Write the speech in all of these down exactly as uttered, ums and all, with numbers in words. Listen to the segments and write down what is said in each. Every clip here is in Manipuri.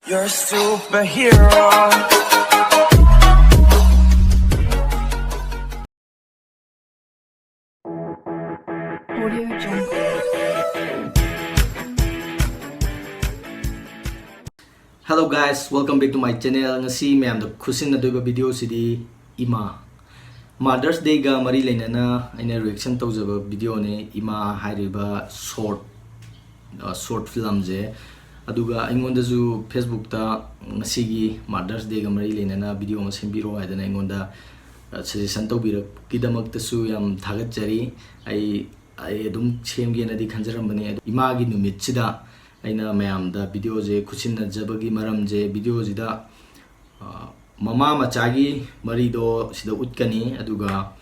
You're a superhero. Hello guys, welcome back to my channel. ꯉꯁꯤ ꯃꯌꯥꯝꯗ ꯈꯨꯠꯁꯤꯟꯅꯗꯣꯏꯕ video ꯁꯤꯗꯤ ꯏꯃꯥ꯫ Mother's Day ꯒ ꯃꯔꯤ ꯂꯩꯅꯅ ꯑꯩꯅ reaction ꯇꯧꯖꯕ video ꯅꯦ, ꯏꯃꯥ ꯍꯥꯏꯔꯤꯕ short, ꯑ, short film ꯁꯦ꯫ ꯑꯗꯨꯒ ꯑꯩꯉꯣꯟꯗꯁꯨ Facebook ꯇ ꯉꯁꯤꯒꯤ Mother's Day ꯒ ꯃꯔꯤ ꯂꯩꯅꯅ video ꯑꯃ ꯁꯦꯝꯕꯤꯔꯣ ꯍꯥꯏꯗꯅ ꯑꯩꯉꯣꯟꯗ, ꯑ, suggestion ꯇꯧꯕꯤꯔꯛꯀꯤꯗꯃꯛꯇꯁꯨ ꯌꯥꯝ ꯊꯥꯒꯠꯆꯔꯤ꯫ ꯑꯩ, ꯑꯩ ꯑꯗꯨꯝ ꯁꯦꯝꯒꯦꯅꯗꯤ ꯈꯟꯖꯔꯝꯕꯅꯦ꯫ ꯑꯗꯨ ꯏꯃꯥꯒꯤ ꯅꯨꯃꯤꯠꯁꯤꯗ ꯑꯩꯅ ꯃꯌꯥꯝꯗ video ꯁꯦ ꯈꯨꯠꯁꯤꯟꯅꯖꯕꯒꯤ ꯃꯔꯝꯁꯦ, video ꯁꯤꯗ ꯑ, ꯃꯃꯥ ꯃꯆꯥꯒꯤ ꯃꯔꯤꯗꯣ ꯁꯤꯗ ꯎꯠꯀꯅꯤ꯫ ꯑꯗꯨꯒ,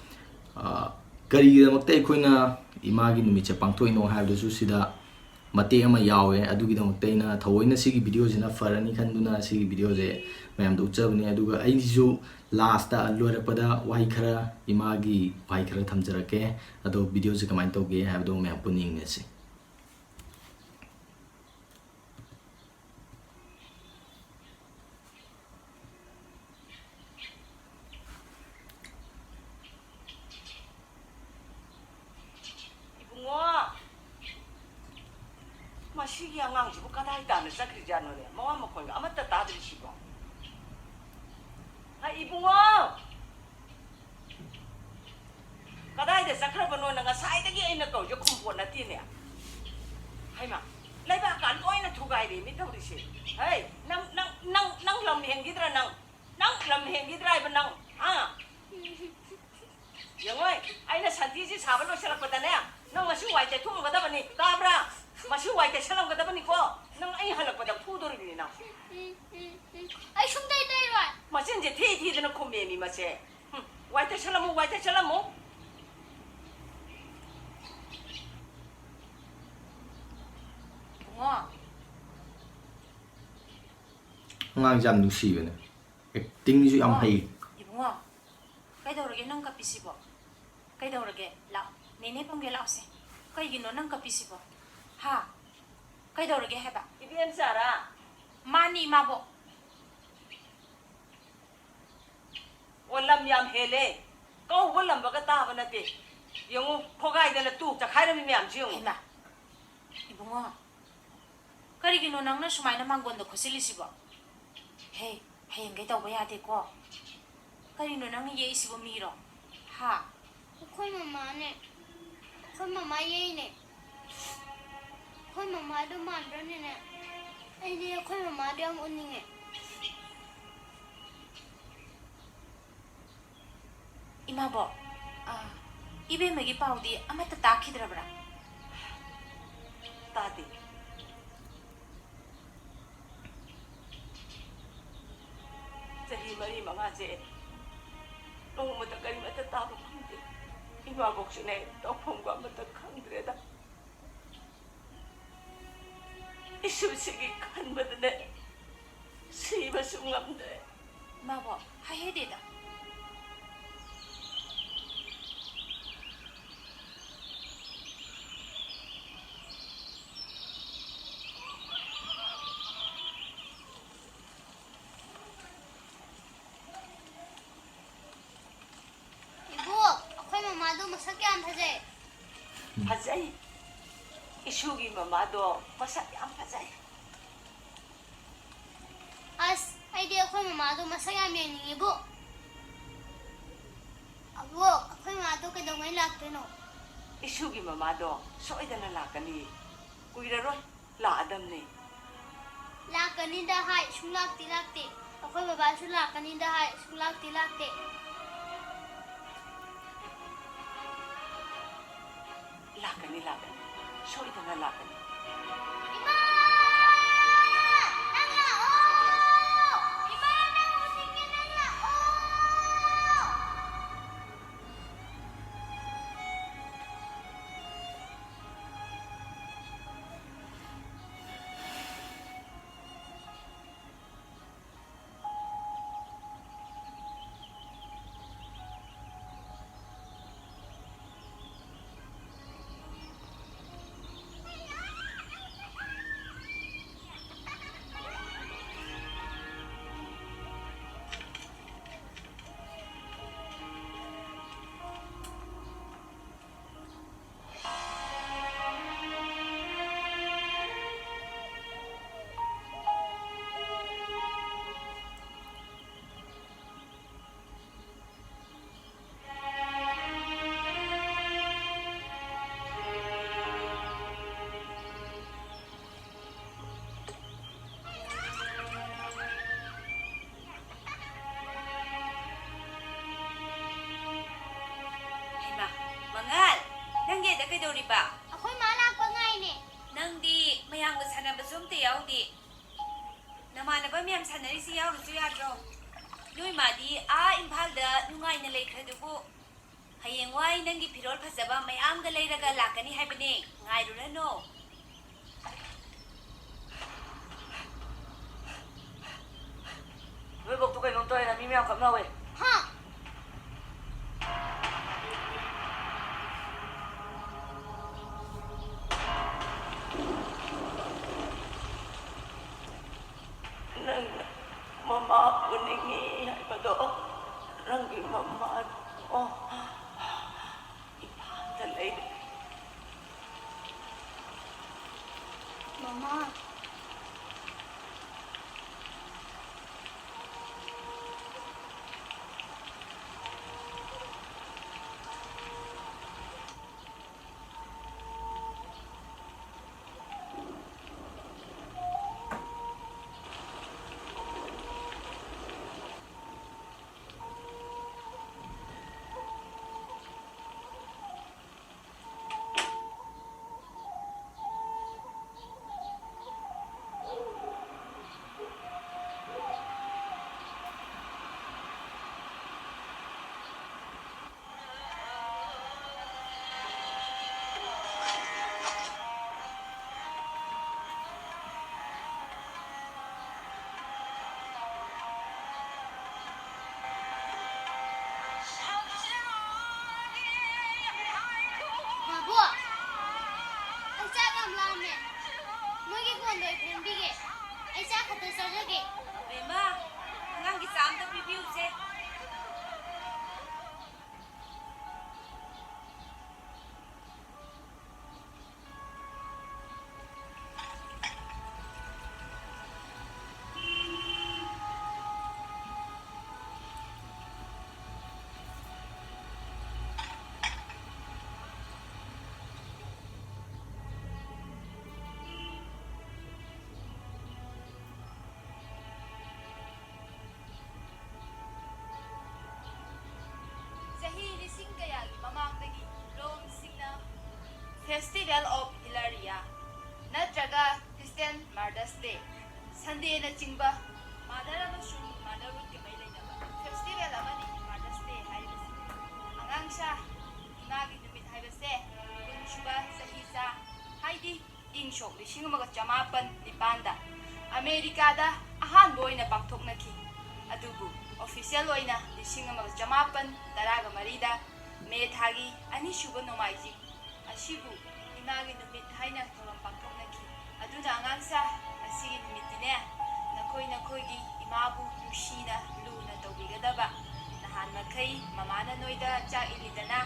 ꯑ, ꯀꯔꯤꯒꯤꯗꯃꯛꯇ ꯑꯩꯈꯣꯏꯅ ꯏꯃꯥꯒꯤ ꯅꯨꯃꯤꯠꯁꯦ ꯄꯥꯡꯊꯣꯛꯏꯅꯣ ꯍꯥꯏꯕꯗꯨꯁꯨ ꯁꯤꯗ ꯃꯇꯦꯛ ꯑꯃ ꯌꯥꯎꯋꯦ꯫ ꯑꯗꯨꯒꯤꯗꯃꯛꯇ ꯑꯩꯅ ꯊꯑꯣꯏꯅ ꯁꯤꯒꯤ video ꯁꯤꯅ ꯐꯔꯅꯤ ꯈꯟꯗꯨꯅ ꯁꯤꯒꯤ video ꯁꯦ ꯃꯌꯥꯝꯗ ꯎꯠꯆꯕꯅꯦ꯫ ꯑꯗꯨꯒ ꯑꯩꯁꯨ last ꯇ, ꯂꯣꯏꯔꯛꯄꯗ ꯋꯥꯍꯩ ꯈꯔ, ꯏꯃꯥꯒꯤ ꯋꯥꯍꯩ ꯈꯔ ꯊꯝꯖꯔꯛꯀꯦ꯫ ꯑꯗꯣ video ꯁꯦ ꯀꯃꯥꯏꯅ ꯇꯧꯒꯦ ꯍꯥꯏꯕꯗꯣ ꯃꯌꯥꯝ ꯄꯨꯟꯅ ꯌꯦꯡꯃꯤꯟꯅꯁꯤ꯫ ꯏꯕꯨꯡꯉꯣ, ꯃꯁꯤꯒꯤ ꯑꯉꯥꯡꯁꯤꯕꯨ ꯀꯗꯥꯏ ꯇꯥꯅ ꯆꯠꯈ꯭ꯔꯤꯖꯥꯠꯅꯣꯅꯦ? ꯃꯋꯥ ꯃꯈꯣꯟꯒ ꯑꯃꯠꯇ ꯇꯥꯗ꯭ꯔꯤꯁꯤꯕꯣ? ꯍꯥ, ꯏꯕꯨꯡꯉꯣ! ꯀꯗꯥꯏꯗ ꯆꯠꯈ꯭ꯔꯕꯅꯣꯅ ꯉꯁꯥꯏꯗꯒꯤ ꯑꯩꯅ ꯀꯧꯔꯤꯁꯦ ꯈꯨꯝꯄꯣꯠ ꯅꯠꯇꯦꯅꯦ꯫ ꯍꯩꯃꯥ, ꯂꯩꯕꯥꯛꯀ ꯂꯣꯏꯅ ꯊꯨꯒꯥꯏꯔꯦ ꯃꯤ ꯇꯧꯔꯤꯁꯦ꯫ ꯍꯩ, ꯅꯪ, ꯅꯪ, ꯅꯪ, ꯅꯪ ꯂꯝ ꯍꯦꯟꯈꯤꯗ꯭ꯔꯥ ꯅꯪ? ꯅꯪ ꯂꯝ ꯍꯦꯟꯈꯤꯗ꯭ꯔꯥ ꯍꯥꯏꯕ ꯅꯪ? ꯍꯥ? ꯌꯦꯡꯉꯣꯏ, ꯑꯩꯅ ꯁꯟꯊꯤꯁꯤ ꯁꯥꯕ ꯂꯣꯏꯁꯤꯜꯂꯛꯄꯗꯅꯦ, ꯅꯪ ꯃꯁꯤ ꯋꯥꯏ ꯇꯩꯊꯣꯛꯑꯝꯒꯗꯕꯅꯤ, ꯇꯥꯕ꯭ꯔꯥ? ꯃꯁꯤ ꯋꯥꯏ ꯇꯩꯁꯜꯂꯝꯒꯗꯕꯅꯤꯀꯣ꯫ ꯅꯪ ꯑꯩ ꯍꯜꯂꯛꯄꯗ ꯐꯨꯗꯣꯔꯤꯕꯅꯤ ꯅꯪ꯫ ꯎꯝ, ꯎꯝ, ꯎꯝ꯫ ꯑꯩ ꯁꯨꯡꯇꯩ ꯇꯩꯔꯣꯏ꯫ ꯃꯆꯤꯟꯁꯦ ꯊꯤ ꯊꯤꯗꯅ ꯈꯨꯝꯃꯦꯃꯤ ꯃꯁꯦ꯫ ꯍꯨꯝ, ꯋꯥꯏ ꯇꯩꯁꯜꯂꯝꯃꯨ, ꯋꯥꯏ ꯇꯩꯁꯜꯂꯝꯃꯨ꯫ ꯏꯕꯨꯡꯉꯣ꯫ ꯑꯉꯥꯡꯁꯦ ꯌꯥꯝ ꯅꯨꯡꯁꯤꯕꯅꯦ꯫ Acting ꯁꯨ ꯌꯥꯝ ꯏꯕꯨꯡꯉꯣ, ꯍꯩ꯫ ꯏꯕꯨꯡꯉꯣ, ꯀꯩꯗꯧꯔꯒꯦ ꯅꯪ ꯀꯞꯄꯤꯁꯤꯕꯣ? ꯀꯩꯗꯧꯔꯒꯦ? ꯂꯥꯛꯑꯣ, ꯅꯦꯅꯦ ꯄꯝꯒꯦ, ꯂꯥꯛꯑꯣꯁꯦ꯫ ꯀꯩꯒꯤꯅꯣ ꯅꯪ ꯀꯞꯄꯤꯁꯤꯕꯣ? ꯍꯥ? ꯀꯩꯗꯧꯔꯒꯦ ꯍꯥꯏꯕ? ꯏꯕꯦꯝꯆꯥꯔꯥ? ꯃꯥꯅꯤ, ꯏꯃꯥꯕꯣꯛ꯫ ꯑꯣ, ꯂꯝ ꯌꯥꯝ ꯍꯦꯜꯂꯦ꯫ ꯀꯧꯕ ꯂꯝꯕꯒ ꯇꯥꯕ ꯅꯠꯇꯦ꯫ ꯌꯦꯡꯉꯨ, ꯈꯣꯒꯥꯏꯗꯅ ꯇꯨ ꯆꯈꯥꯏꯔꯝꯃꯤ ꯃꯌꯥꯝꯁꯤ ꯌꯦꯡꯉꯨ꯫ ꯍꯩꯃꯥ, ꯏꯕꯨꯡꯉꯣ, ꯀꯔꯤꯒꯤꯅꯣ ꯅꯪꯅ ꯁꯨꯃꯥꯏꯅ ꯃꯥꯡꯒꯣꯟꯗ ꯈꯣꯠꯆꯤꯜꯂꯤꯁꯤꯕꯣ? ꯍꯦ, ꯍꯌꯦꯡꯈꯩ ꯇꯧꯕ ꯌꯥꯗꯦꯀꯣ꯫ ꯀꯔꯤꯅꯣ ꯅꯪꯅ ꯌꯦꯛꯏꯁꯤꯕꯣ, ꯃꯤꯔꯣ? ꯍꯥ? ꯑꯩꯈꯣꯏ ꯃꯃꯥꯅꯦ꯫ ꯑꯩꯈꯣꯏ ꯃꯃꯥ ꯌꯦꯛꯏꯅꯦ꯫ ꯑꯩꯈꯣꯏ ꯃꯃꯥꯗꯣ ꯃꯥꯟꯗ꯭ꯔꯅꯦꯅꯦ? ꯑꯩꯗꯤ ꯑꯩꯈꯣꯏ ꯃꯃꯥꯗꯣ ꯌꯥꯝ ꯎꯅꯤꯡꯉꯦ꯫ ꯏꯃꯥꯕꯣꯛ, ꯑ, ꯏꯕꯦꯝꯃꯒꯤ ꯄꯥꯎꯗꯤ ꯑꯃꯠꯇ ꯇꯥꯈꯤꯗ꯭ꯔꯕ꯭ꯔꯥ? ꯇꯥꯗꯦ꯫ ꯆꯍꯤ ꯃꯔꯤ ꯃꯉꯥꯁꯦ ꯅꯣꯡꯃꯇ ꯀꯔꯤꯃꯠꯇ ꯇꯥꯕ ꯐꯪꯗꯦ꯫ ꯏꯃꯥꯕꯣꯛꯁꯨꯅꯦ, ꯇꯧꯐꯝꯒ ꯑꯃꯠꯇ ꯈꯪꯗ꯭ꯔꯦꯗ꯫ ꯏꯁꯨꯁꯤꯒꯤ ꯈꯟꯕꯗꯅꯦ ꯁꯤꯕꯁꯨ ꯉꯝꯗ꯭ꯔꯦ꯫ ꯏꯃꯥꯕꯣꯛ, ꯍꯥꯏꯍꯩꯗꯦꯗ꯫ ꯏꯕꯣꯛ, ꯑꯩꯈꯣꯏ ꯃꯃꯥꯗꯣ ꯃꯁꯛ ꯌꯥꯝ ꯐꯖꯩ꯫ ꯐꯖꯩ꯫ ꯏꯁꯨꯒꯤ ꯃꯃꯥꯗꯣ ꯃꯁꯛ ꯌꯥꯝ ꯐꯖꯩ꯫ ꯑꯁ, ꯑꯩꯗꯤ ꯑꯩꯈꯣꯏ ꯃꯃꯥꯗꯣ ꯃꯁꯛ ꯌꯥꯝ ꯌꯦꯡꯅꯤꯡꯉꯤꯕꯨ꯫ ꯑꯕꯣꯛ, ꯑꯩꯈꯣꯏ ꯃꯃꯥꯗꯣ ꯀꯩꯗꯧꯉꯩ ꯂꯥꯛꯇꯣꯏꯅꯣ? ꯏꯁꯨꯒꯤ ꯃꯃꯥꯗꯣ ꯁꯣꯏꯗꯅ ꯂꯥꯛꯀꯅꯤ꯫ ꯀꯨꯏꯔꯔꯣꯏ, ꯂꯥꯛꯑꯗꯝꯅꯤ꯫ ꯂꯥꯛꯀꯅꯤꯗ ꯍꯥꯏ, ꯁꯨꯡꯂꯥꯛꯇꯤ ꯂꯥꯛꯇꯦ꯫ ꯑꯩꯈꯣꯏ ꯕꯕꯥꯁꯨ ꯂꯥꯛꯀꯅꯤꯗ ꯍꯥꯏ, ꯁꯨꯡꯂꯥꯛꯇꯤ ꯂꯥꯛꯇꯦ꯫ ꯂꯥꯛꯀꯅꯤ, ꯂꯥꯛꯀꯅꯤ꯫ ꯁꯣꯏꯗꯅ ꯂꯥꯛꯀꯅꯤ꯫ ꯏꯃꯥ! ꯅꯪ ꯂꯥꯛꯑꯣ! ꯏꯃꯥ, ꯅꯪ ꯎꯅꯤꯡꯉꯦ, ꯅꯪ ꯂꯥꯛꯑꯣ! ꯅꯃꯥꯟꯅꯕ ꯃꯌꯥꯝ ꯁꯥꯟꯅꯔꯤꯁꯤ ꯌꯥꯎꯔꯨꯁꯨ ꯌꯥꯗ꯭ꯔꯣ? ꯅꯣꯏ ꯃꯥꯗꯤ ꯑꯥ ꯏꯝꯐꯥꯜꯗ ꯅꯨꯡꯉꯥꯏꯅ ꯂꯩꯈ꯭ꯔꯗꯨꯕꯨ꯫ ꯍꯌꯦꯡꯋꯥꯏ ꯅꯪꯒꯤ ꯐꯤꯔꯣꯜ ꯐꯖꯕ ꯃꯌꯥꯝꯒ ꯂꯩꯔꯒ ꯂꯥꯛꯀꯅꯤ ꯍꯥꯏꯕꯅꯦ꯫ ꯉꯥꯏꯔꯨꯔꯅꯣ꯫ ꯅꯣꯏ ꯕꯣꯛꯇꯣ ꯀꯩꯅꯣꯝ ꯇꯧꯔꯦꯅ ꯃꯤ ꯃꯌꯥꯝ ꯀꯞꯅꯍꯧꯋꯦ꯫ ꯍꯥ? ꯅꯪꯅ ꯃꯃꯥ ꯄꯨꯅꯤꯡꯉꯤ ꯍꯥꯏꯕꯗꯣ, ꯅꯪꯒꯤ ꯃꯃꯥꯗꯣ ꯏꯝꯐꯥꯜꯗ ꯂꯩꯔꯦ꯫ ꯃꯃꯥ꯫ ꯃꯥꯕꯣꯛ, ꯑꯩ ꯆꯥꯛ ꯌꯥꯝ ꯂꯥꯝꯃꯦ꯫ ꯃꯣꯏꯒꯤ ꯀꯣꯟꯗꯣ ꯑꯩ ꯐꯦꯡꯕꯤꯒꯦ꯫ ꯑꯩ ꯆꯥꯛ ꯈꯛꯇ ꯆꯥꯖꯒꯦ꯫ ꯕꯦꯝꯃ, ꯑꯉꯥꯡꯒꯤ ꯆꯥ ꯑꯝꯇ ꯄꯤꯕꯤꯌꯨꯁꯦ꯫ ꯆꯍꯤ ꯂꯤꯁꯤꯡ ꯀꯌꯥꯒꯤ ꯃꯃꯥꯡꯗꯒꯤ ꯂꯣꯝꯁꯤꯡꯅ Festival of Hilaria ꯅꯠꯇ꯭ꯔꯒ Christian Mother's Day ꯁꯟꯗꯦꯅꯆꯤꯡꯕ ꯃꯥꯗꯔ ꯑꯃꯁꯨꯡ ꯃꯥꯗꯔꯍꯨꯗꯀ ꯃꯔꯤ ꯂꯩꯅꯕ ꯐꯦꯁꯇꯤꯚꯦꯜ ꯑꯃꯅꯤ ꯃꯥꯗꯔꯁ ꯗꯦ ꯍꯥꯏꯔꯤꯕꯁꯤ꯫ ꯑꯉꯥꯡꯁꯥ ꯏꯃꯥꯒꯤ ꯅꯨꯃꯤꯠ ꯍꯥꯏꯕꯁꯦ ꯀꯨꯟꯁꯨꯕ ꯆꯍꯤꯆꯥ, ꯍꯥꯏꯗꯤ ꯏꯪ ꯁꯣꯛ ꯂꯤꯁꯤꯡ ꯑꯃꯒ ꯆꯃꯥꯄꯟ ꯅꯤꯄꯥꯟꯗ ꯑꯃꯦꯔꯤꯀꯥꯗ ꯑꯍꯥꯟꯕ ꯑꯣꯏꯅ ꯄꯥꯡꯊꯣꯛꯅꯈꯤ꯫ ꯑꯗꯨꯕꯨ ꯑꯣꯐꯤꯁꯤꯌꯦꯜ ꯑꯣꯏꯅ ꯂꯤꯁꯤꯡ ꯑꯃꯒ ꯆꯃꯥꯄꯟ ꯇꯔꯥꯒ ꯃꯔꯤꯗ ꯃꯦ ꯊꯥꯒꯤ ꯑꯅꯤꯁꯨꯕ ꯅꯣꯡꯃꯥꯏꯖꯤꯡ ꯑꯁꯤꯕꯨ ꯏꯃꯥꯒꯤ ꯅꯨꯃꯤꯠ ꯍꯥꯏꯅ ꯊꯧꯔꯝ ꯄꯥꯡꯊꯣꯛꯅꯈꯤ꯫ ꯑꯗꯨꯅ ꯑꯉꯥꯡꯁꯥ, ꯉꯁꯤꯒꯤ ꯅꯨꯃꯤꯠꯇꯤꯅꯦ, ꯅꯈꯣꯏ ꯅꯈꯣꯏꯒꯤ ꯏꯃꯥꯕꯨ ꯅꯨꯡꯁꯤꯅ ꯂꯨꯅ ꯇꯧꯕꯤꯒꯗꯕ꯫ ꯅꯍꯥꯟ ꯃꯈꯩ ꯃꯃꯥꯅ ꯅꯣꯏꯗ ꯆꯥꯛ ꯏꯜꯂꯤꯗꯅ,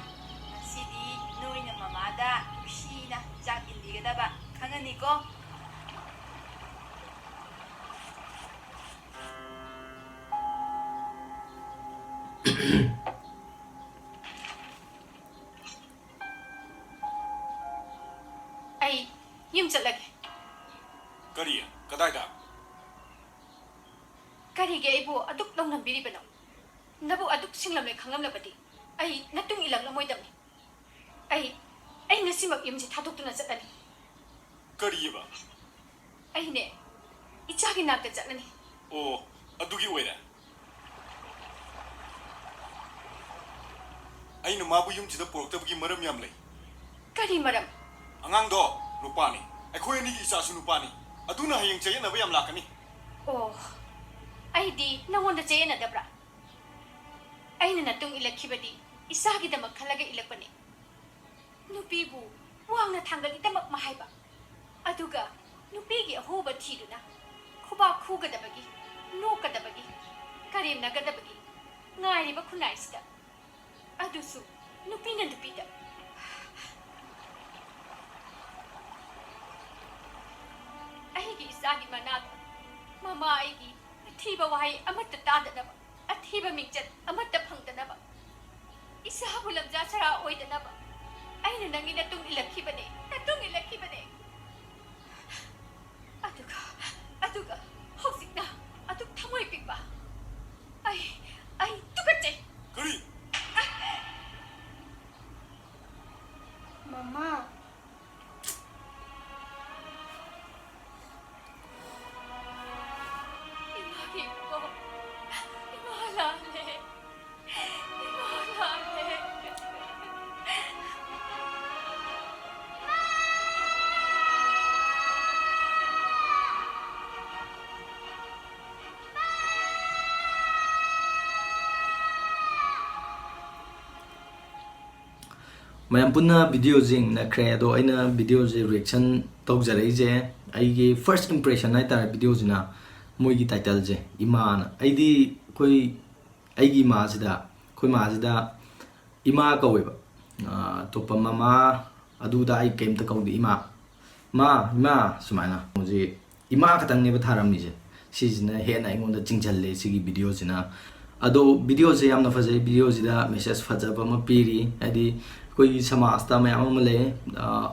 ꯉꯁꯤꯗꯤ ꯅꯣꯏꯅ ꯃꯃꯥꯗ ꯅꯨꯡꯁꯤꯅ ꯆꯥꯛ ꯏꯟꯕꯤꯒꯗꯕ꯫ ꯈꯪꯉꯅꯤꯀꯣ? ꯑꯩ ꯌꯨꯝ ꯆꯠꯂꯒꯦ꯫ ꯀꯔꯤ? ꯀꯗꯥꯏꯗ? ꯀꯔꯤꯒꯤ ꯑꯩꯕꯨ ꯑꯗꯨꯛ ꯂꯧꯅꯝꯕꯤꯔꯤꯕꯅꯣ? ꯅꯕꯨ ꯑꯗꯨꯛ ꯁꯤꯡꯂꯝꯂꯦ ꯈꯪꯂꯝꯂꯕꯗꯤ ꯑꯩ ꯅꯇꯨꯡ ꯏꯜꯂꯛꯂꯝꯃꯣꯏꯗꯕꯅꯤ꯫ ꯑꯩ, ꯑꯩ ꯉꯁꯤꯃꯛ ꯌꯨꯝꯁꯤ ꯊꯥꯗꯣꯛꯇꯨꯅ ꯆꯠꯂꯅꯤ꯫ ꯀꯔꯤꯑꯕ? ꯑꯩꯅꯦ, ꯏꯆꯥꯒꯤ ꯅꯥꯛꯇ ꯆꯠꯂꯅꯤ꯫ ꯑꯣ, ꯑꯗꯨꯒꯤ ꯑꯣꯏꯔꯦ꯫ ꯑꯩꯅ ꯃꯥꯕꯨ ꯌꯨꯝꯁꯤꯗ ꯄꯨꯔꯛꯇꯕꯒꯤ ꯃꯔꯝ ꯌꯥꯝ ꯂꯩ꯫ ꯀꯔꯤ ꯃꯔꯝ? ꯑꯉꯥꯡꯗꯣ ꯅꯨꯄꯥꯅꯤ꯫ ꯑꯩꯈꯣꯏ ꯑꯅꯤꯒꯤ ꯏꯆꯥꯁꯨ ꯅꯨꯄꯥꯅꯤ꯫ ꯑꯗꯨꯅ ꯍꯌꯦꯡ ꯆꯌꯦꯠꯅꯕ ꯌꯥꯝ ꯂꯥꯛꯀꯅꯤ꯫ ꯑꯣ, ꯑꯩꯗꯤ ꯅꯉꯣꯟꯗ ꯆꯌꯦꯠꯅꯗꯕ꯭ꯔꯥ? ꯑꯩꯅ ꯅꯇꯨꯡ ꯏꯜꯂꯛꯈꯤꯕꯗꯤ ꯏꯆꯥꯒꯤꯗꯃꯛ ꯈꯜꯂꯒ ꯏꯜꯂꯛꯄꯅꯤ꯫ ꯅꯨꯄꯤꯕꯨ ꯋꯥꯡꯅ ꯊꯥꯡꯒꯠꯂꯤꯗꯃꯛ ꯃꯍꯥꯏꯕ, ꯑꯗꯨꯒ ꯅꯨꯄꯤꯒꯤ ꯑꯍꯣꯕ ꯊꯤꯗꯨꯅ ꯈꯨꯕꯥꯛ ꯈꯨꯒꯗꯕꯒꯤ, ꯅꯣꯛꯀꯗꯕꯒꯤ, ꯀꯔꯦꯝꯅꯒꯗꯕꯒꯤ ꯉꯥꯏꯔꯤꯕ ꯈꯨꯟꯅꯥꯏꯁꯤꯗ, ꯑꯗꯨꯁꯨ ꯅꯨꯄꯤꯅ ꯅꯨꯄꯤꯗ꯫ ꯑꯩꯒꯤ ꯏꯆꯥꯒꯤ ꯃꯅꯥꯗ ꯃꯃꯥ ꯑꯩꯒꯤ ꯑꯊꯤꯕ ꯋꯥꯍꯩ ꯑꯃꯠꯇ ꯇꯥꯗꯅꯕ, ꯑꯊꯤꯕ ꯃꯤꯡꯆꯠ ꯑꯃꯠꯇ ꯐꯪꯗꯅꯕ, ꯏꯆꯥꯕꯨ ꯂꯝꯖꯥ ꯁꯔꯥ ꯑꯣꯏꯗꯅꯕ ꯑꯩꯅ ꯅꯪꯒꯤ ꯅꯇꯨꯡ ꯏꯜꯂꯛꯈꯤꯕꯅꯦ, ꯅꯇꯨꯡ ꯏꯜꯂꯛꯈꯤꯕꯅꯦ꯫ ꯑꯗꯨꯒ, ꯑꯗꯨꯒ ꯍꯧꯖꯤꯛꯅ ꯑꯗꯨꯛ ꯊꯃꯣꯏ ꯄꯤꯛꯄ꯫ ꯑꯩ, ꯑꯩ ꯇꯨꯀꯠꯆꯩ꯫ ꯀꯔꯤ? ꯃꯃꯥ꯫ ꯃꯌꯥꯝ ꯄꯨꯟꯅ ꯚꯤꯗꯤꯑꯣꯁꯦ ꯌꯦꯡꯅꯈ꯭ꯔꯦ, ꯑꯗꯣ ꯑꯩꯅ ꯚꯤꯗꯤꯑꯣꯁꯦ ꯔꯤꯌꯦꯛꯁꯟ ꯇꯧꯖꯔꯛꯏꯁꯦ, ꯑꯩꯒꯤ ꯐꯥꯔꯁ ꯏꯝꯄ꯭ꯔꯦꯁꯟ ꯍꯥꯏꯇꯥꯔꯦ ꯚꯤꯗꯤꯑꯣꯁꯤꯅ, ꯃꯣꯏꯒꯤ ꯇꯥꯏꯇꯜꯁꯦ ꯏꯃꯥꯅ꯫ ꯑꯩꯗꯤ ꯑꯩꯈꯣꯏ ꯑꯩꯒꯤ ꯏꯃꯥꯁꯤꯗ, ꯑꯩꯈꯣꯏ ꯃꯥꯁꯤꯗ ꯏꯃꯥ ꯀꯧꯋꯦꯕ꯫ ꯑꯥ, ꯑꯇꯣꯞꯄ ꯃꯃꯥ ꯑꯗꯨꯗ ꯑꯩ ꯀꯩꯝꯇ ꯀꯧꯗꯦ, ꯏꯃꯥ, ꯃꯥ, ꯏꯃꯥ ꯁꯨꯃꯥꯏꯅ꯫ ꯍꯧꯖꯤꯛ ꯏꯃꯥ ꯈꯛꯇꯪꯅꯦꯕ ꯊꯥꯔꯝꯃꯤꯁꯦ꯫ ꯁꯤꯁꯤꯅ ꯍꯦꯟꯅ ꯑꯩꯉꯣꯟꯗ ꯆꯤꯡꯁꯤꯜꯂꯦ ꯁꯤꯒꯤ ꯚꯤꯗꯤꯑꯣꯁꯤꯅ꯫ ꯑꯗꯣ ꯚꯤꯗꯤꯑꯣꯁꯦ ꯌꯥꯝꯅ ꯐꯖꯩ, ꯚꯤꯗꯤꯑꯣꯁꯤꯗ ꯃꯦꯁꯦꯖ ꯐꯖꯕ ꯑꯃ ꯄꯤꯔꯤ꯫ ꯍꯥꯏꯗꯤ ꯑꯩꯈꯣꯏꯒꯤ ꯁꯃꯥꯖꯇ ꯃꯌꯥꯝ ꯑꯃ ꯂꯩ, ꯑꯥ,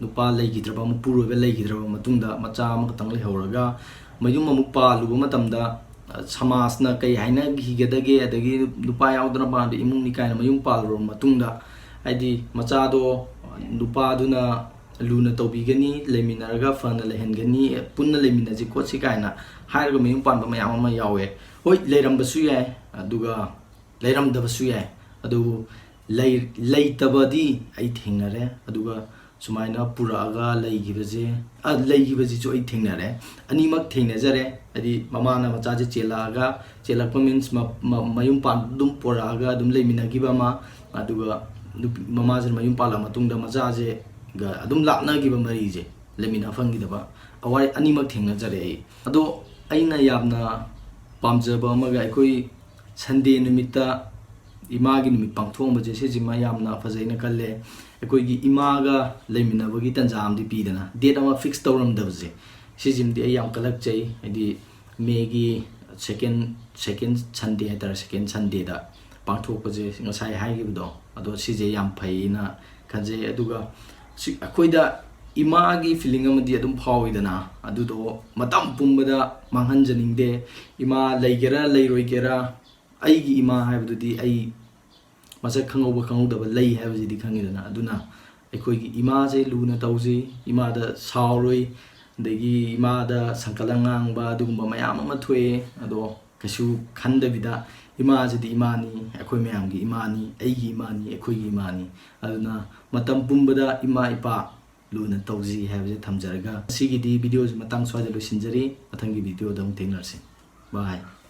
ꯅꯨꯄꯥ ꯂꯩꯈꯤꯗ꯭ꯔꯕ, ꯃꯄꯨꯔꯣꯏꯕ ꯂꯩꯈꯤꯗ꯭ꯔꯕ ꯃꯇꯨꯡꯗ ꯃꯆꯥ ꯑꯃꯈꯛꯇꯪ ꯂꯩꯍꯧꯔꯒ ꯃꯌꯨꯝ ꯑꯃꯨꯛ ꯄꯥꯜꯂꯨꯕ ꯃꯇꯝꯗ, ꯑ, ꯁꯃꯥꯖꯅ ꯀꯩ ꯍꯥꯏꯅꯈꯤꯒꯗꯒꯦ, ꯑꯗꯒꯤ ꯅꯨꯄꯥ ꯌꯥꯎꯗꯅ ꯄꯥꯟꯕ ꯏꯃꯨꯡꯅꯤ ꯀꯥꯏꯅ ꯃꯌꯨꯝ ꯄꯥꯜꯂꯨꯔꯕ ꯃꯇꯨꯡꯗ, ꯍꯥꯏꯗꯤ ꯃꯆꯥꯗꯣ ꯅꯨꯄꯥꯗꯨꯅ ꯂꯨꯅ ꯇꯧꯕꯤꯒꯅꯤ, ꯂꯩꯃꯤꯟꯅꯔꯒ ꯐꯅ ꯂꯩꯍꯟꯒꯅꯤ, ꯄꯨꯟꯅ ꯂꯩꯃꯤꯟꯅꯁꯤ ꯈꯣꯠꯁꯤ ꯀꯥꯏꯅ ꯍꯥꯏꯔꯒ ꯃꯌꯨꯝ ꯄꯥꯟꯕ ꯃꯌꯥꯝ ꯑꯃ ꯌꯥꯎꯋꯦ꯫ ꯍꯣꯏ, ꯂꯩꯔꯝꯕꯁꯨ ꯌꯥꯏ, ꯑꯗꯨꯒ ꯂꯩꯔꯝꯗꯕꯁꯨ ꯌꯥꯏ, ꯑꯗꯨꯕꯨ ꯂꯩ-, ꯂꯩꯇꯕꯗꯤ ꯑꯩ ꯊꯦꯡꯅꯔꯦ꯫ ꯑꯗꯨꯒ ꯁꯨꯃꯥꯏꯅ ꯄꯨꯔꯛꯑꯒ ꯂꯩꯈꯤꯕꯁꯦ, ꯑ, ꯂꯩꯈꯤꯕꯁꯤꯁꯨ ꯑꯩ ꯊꯦꯡꯅꯔꯦ꯫ ꯑꯅꯤꯃꯛ ꯊꯦꯡꯅꯖꯔꯦ꯫ ꯍꯥꯏꯗꯤ ꯃꯃꯥꯅ ꯃꯆꯥꯁꯦ ꯆꯦꯜꯂꯛꯑꯒ, ꯆꯦꯜꯂꯛꯄ means ꯃ-, ꯃ-, ꯃꯌꯨꯝ ꯄꯥꯟꯕ ꯑꯗꯨꯝ ꯄꯨꯔꯛꯑꯒ ꯑꯗꯨꯝ ꯂꯩꯃꯤꯟꯅꯈꯤꯕ ꯑꯃ, ꯑꯗꯨꯒ ꯅꯨꯄꯤ, ꯃꯃꯥꯁꯤꯅ ꯃꯌꯨꯝ ꯄꯥꯜꯂꯛꯑ ꯃꯇꯨꯡꯗ ꯃꯆꯥꯁꯦꯒ ꯑꯗꯨꯝ ꯂꯥꯞꯅꯈꯤꯕ ꯃꯔꯤꯁꯦ, ꯂꯩꯃꯤꯟꯅ ꯐꯪꯈꯤꯗꯕ, ꯑꯋꯥꯏ ꯑꯅꯤꯃꯛ ꯊꯦꯡꯅꯖꯔꯦ ꯑꯩ꯫ ꯑꯗꯣ ꯑꯩꯅ ꯌꯥꯝꯅ ꯄꯥꯝꯖꯕ ꯑꯃꯒ, ꯑꯩꯈꯣꯏ ꯁꯟꯗꯦ ꯅꯨꯃꯤꯠꯇ ꯏꯃꯥꯒꯤ ꯅꯨꯃꯤꯠ ꯄꯥꯡꯊꯣꯛꯑꯝꯕꯁꯦ, ꯁꯤꯁꯤꯃ ꯌꯥꯝꯅ ꯐꯖꯩꯅ ꯈꯜꯂꯦ꯫ ꯑꯩꯈꯣꯏꯒꯤ ꯏꯃꯥꯒ ꯂꯩꯃꯤꯟꯅꯕꯒꯤ ꯇꯥꯟꯖꯥ ꯑꯃꯗꯤ ꯄꯤꯗꯅ, date ꯑꯃ fix ꯇꯧꯔꯝꯗꯕꯁꯦ, ꯁꯤꯁꯤꯃꯗꯤ ꯑꯩ ꯌꯥꯝ ꯀꯜꯂꯛꯆꯩ꯫ ꯍꯥꯏꯗꯤ ꯃꯦꯒꯤ second, second Sunday ꯍꯥꯏꯇꯥꯔꯦ, second Sundayꯗ ꯄꯥꯡꯊꯣꯛꯄꯁꯦ, ꯉꯁꯥꯏ ꯍꯥꯏꯈꯤꯕꯗꯣ, ꯑꯗꯣ ꯁꯤꯁꯦ ꯌꯥꯝ ꯐꯩꯅ ꯈꯟꯖꯩ꯫ ꯑꯗꯨꯒ ꯁꯤ ꯑꯩꯈꯣꯏꯗ ꯏꯃꯥꯒꯤ feeling ꯑꯃꯗꯤ ꯑꯗꯨꯝ ꯐꯥꯎꯋꯤꯗꯅ, ꯑꯗꯨꯗꯣ ꯃꯇꯝ ꯄꯨꯝꯕꯗ ꯃꯥꯡꯍꯟꯖꯅꯤꯡꯗꯦ꯫ ꯏꯃꯥ ꯂꯩꯒꯦꯔꯥ ꯂꯩꯔꯣꯏꯒꯦꯔꯥ, ꯑꯩꯒꯤ ꯏꯃꯥ ꯍꯥꯏꯕꯗꯨꯗꯤ ꯑꯩ ꯃꯁꯛ ꯈꯪꯍꯧꯕ ꯈꯪꯍꯧꯗꯕ ꯂꯩ ꯍꯥꯏꯕꯁꯤꯗꯤ ꯈꯪꯉꯤꯗꯅ꯫ ꯑꯗꯨꯅ ꯑꯩꯈꯣꯏꯒꯤ ꯏꯃꯥꯁꯦ ꯂꯨꯅ ꯇꯧꯁꯤ, ꯏꯃꯥꯗ ꯁꯥꯎꯔꯣꯏ, ꯑꯗꯒꯤ ꯏꯃꯥꯗ ꯁꯪꯀꯠꯂ ꯉꯥꯡꯕ ꯑꯗꯨꯒꯨꯝꯕ ꯃꯌꯥꯝ ꯑꯃ ꯊꯣꯛꯑꯦ꯫ ꯑꯗꯣ ꯀꯩꯁꯨ ꯈꯟꯗꯕꯤꯗ, ꯏꯃꯥꯁꯤꯗꯤ ꯏꯃꯥꯅꯤ, ꯑꯩꯈꯣꯏ ꯃꯌꯥꯝꯒꯤ ꯏꯃꯥꯅꯤ, ꯑꯩꯒꯤ ꯏꯃꯥꯅꯤ, ꯑꯩꯈꯣꯏꯒꯤ ꯏꯃꯥꯅꯤ꯫ ꯑꯗꯨꯅ ꯃꯇꯝ ꯄꯨꯝꯕꯗ ꯏꯃꯥ ꯏꯄꯥ ꯂꯨꯅ ꯇꯧꯁꯤ ꯍꯥꯏꯕꯁꯦ ꯊꯝꯖꯔꯒ, ꯉꯁꯤꯒꯤꯗꯤ ꯚꯤꯗꯤꯑꯣꯁꯤ ꯃꯇꯥꯡ ꯁ꯭ꯋꯥꯏꯗ ꯂꯣꯏꯁꯤꯟꯖꯔꯤ꯫ ꯃꯊꯪꯒꯤ ꯚꯤꯗꯤꯑꯣꯗ ꯑꯃꯨꯛ ꯊꯦꯡꯅꯔꯁꯤ꯫ Bye꯫